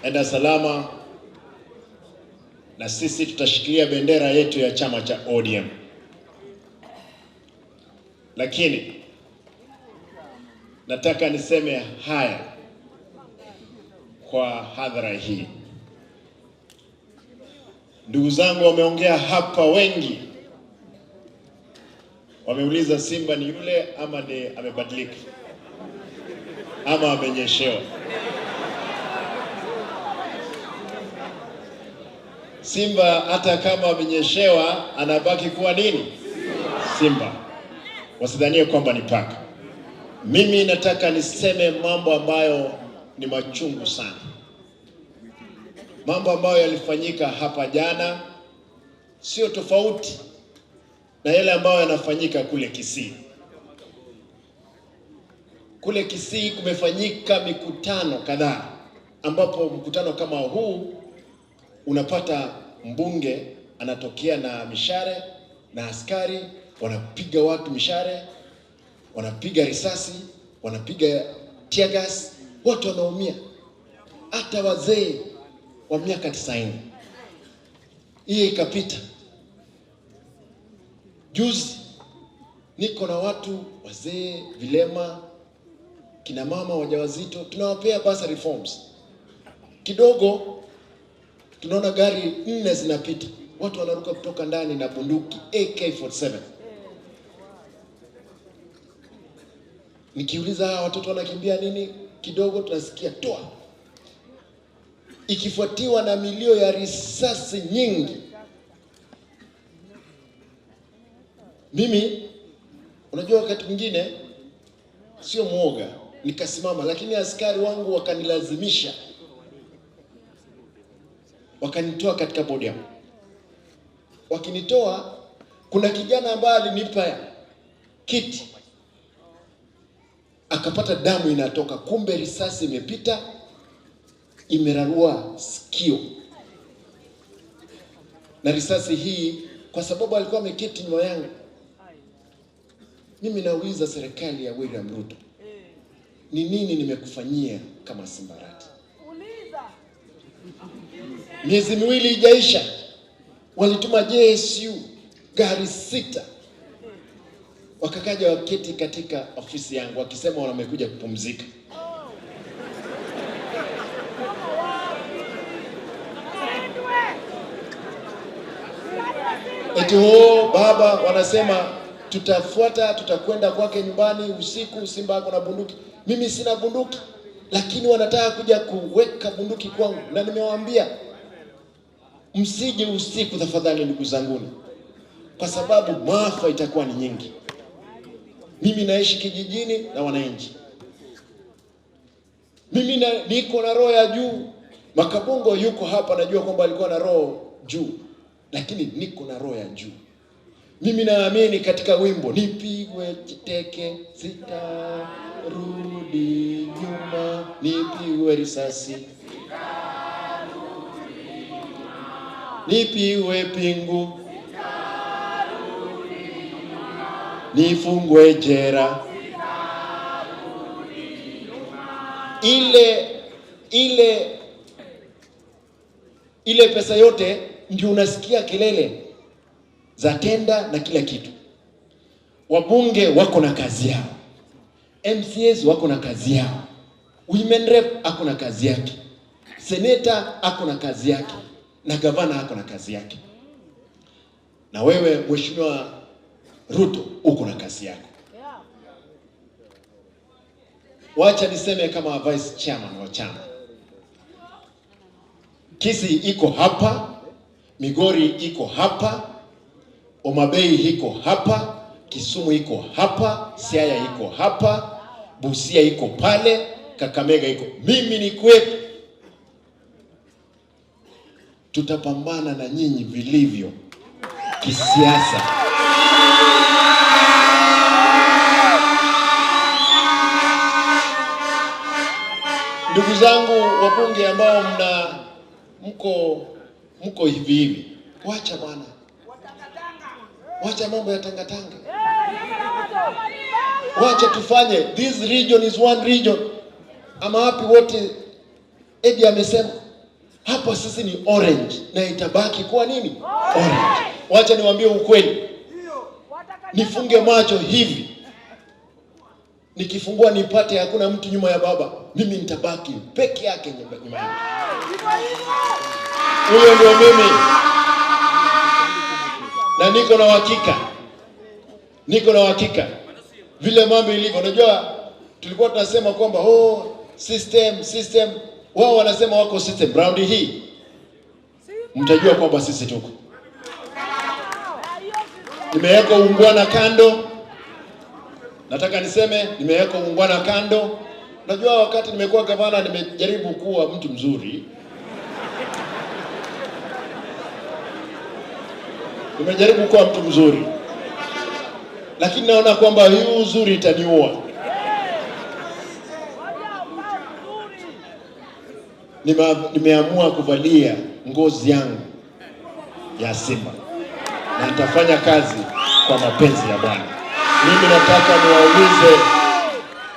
Enda salama, na sisi tutashikilia bendera yetu ya chama cha ODM. Lakini nataka niseme haya kwa hadhara hii. Ndugu zangu wameongea hapa wengi, wameuliza Simba ni yule ama ni amebadilika ama amenyeshewa. Simba hata kama amenyeshewa anabaki kuwa nini? Simba. Wasidhanie kwamba ni paka. Mimi nataka niseme mambo ambayo ni machungu sana. Mambo ambayo yalifanyika hapa jana sio tofauti na yale ambayo yanafanyika kule Kisii. Kule Kisii kumefanyika mikutano kadhaa, ambapo mkutano kama huu unapata mbunge anatokea na mishare na askari wanapiga watu mishare, wanapiga risasi, wanapiga tear gas, watu wanaumia, hata wazee wa miaka 90. Hii ikapita. Juzi niko na watu wazee, vilema, kina mama wajawazito, tunawapea bursary forms. Kidogo tunaona gari 4 zinapita, watu wanaruka kutoka ndani na bunduki AK-47. Nikiuliza hawa watoto wanakimbia nini, kidogo tunasikia toa, ikifuatiwa na milio ya risasi nyingi. Mimi unajua wakati mwingine sio muoga, nikasimama, lakini askari wangu wakanilazimisha, wakanitoa katika podium. Wakinitoa, kuna kijana ambaye alinipa kiti, akapata damu inatoka, kumbe risasi imepita, imerarua sikio. Na risasi hii, kwa sababu alikuwa ameketi nyuma yangu. Mimi nauliza serikali ya William Ruto, ni nini nimekufanyia kama Simba Arati? Miezi miwili ijaisha, walituma JSU gari 6, wakakaja waketi katika ofisi yangu wakisema wamekuja kupumzika. Eti ho baba, wanasema tutafuata, tutakwenda kwake nyumbani usiku, Simba ako na bunduki. Mimi sina bunduki, lakini wanataka kuja kuweka bunduki kwangu, na nimewaambia msije usiku tafadhali ndugu zanguni, kwa sababu maafa itakuwa ni nyingi. Mimi naishi kijijini na wananchi. Mimi niko na roho ya juu. Makabongo yuko hapa, najua kwamba alikuwa na roho juu, lakini niko na roho ya juu. Mimi naamini katika wimbo, nipigwe teke sitarudi nyuma, nipigwe risasi, nipigwe pingu, nifungwe jera. Ile pesa yote ndio unasikia kelele za tenda na kila kitu. Wabunge wako na kazi yao, MCAs wako na kazi yao, women rep ako na kazi yake, senator ako na kazi yake, na gavana ako na kazi yake. Na wewe Mheshimiwa Ruto uko na kazi yako. Wacha niseme kama vice chairman wa chama, Kisii iko hapa, Migori iko hapa, Homa Bay iko hapa, Kisumu iko hapa, Siaya iko hapa, Busia iko pale, Kakamega iko. Mimi ni kwetu. Tutapambana na nyinyi vilivyo kisiasa. Ndugu zangu wabunge ambao mko hivi hivi, wacha bwana, wacha mambo ya tangatanga, wacha tufanye. This region is one region. Ama wapi wote Eddie amesema Hapa sisi ni orange na itabaki kuwa nini? Orange. Wacha niwaambie ukweli, nifunge macho hivi, nikifungua nipate hakuna mtu nyuma ya baba, mimi nitabaki peke yake nyuma yake. Huyo ndio mimi, na niko na uhakika, niko na uhakika vile mambo ilivyo. Unajua, tulikuwa tunasema kwamba, oh, system, system, wao wanasema wako system. Raundi hii mtajua kwamba sisi tuko. Nimeweka uungwana kando, nataka niseme nimeweka uungwana kando. Najua wakati nimekuwa gavana nimejaribu kuwa mtu mzuri, nimejaribu kuwa mtu mzuri, lakini naona kwamba hii uzuri itaniua. Nimeamua kuvalia ngozi yangu ya simba na nitafanya kazi kwa mapenzi ya Bwana. Mimi nataka niwaulize,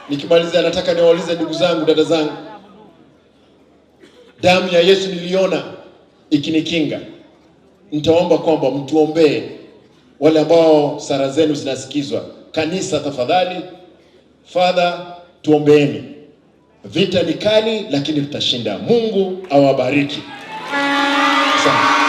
nikimaliza, nataka niwaulize ndugu zangu, dada zangu, damu ya Yesu niliona ikinikinga. Nitaomba kwamba mtuombee wale ambao sala zenu zinasikizwa. Kanisa tafadhali, Father, tuombeeni. Vita ni kali, lakini tutashinda. Mungu awabariki. Asante.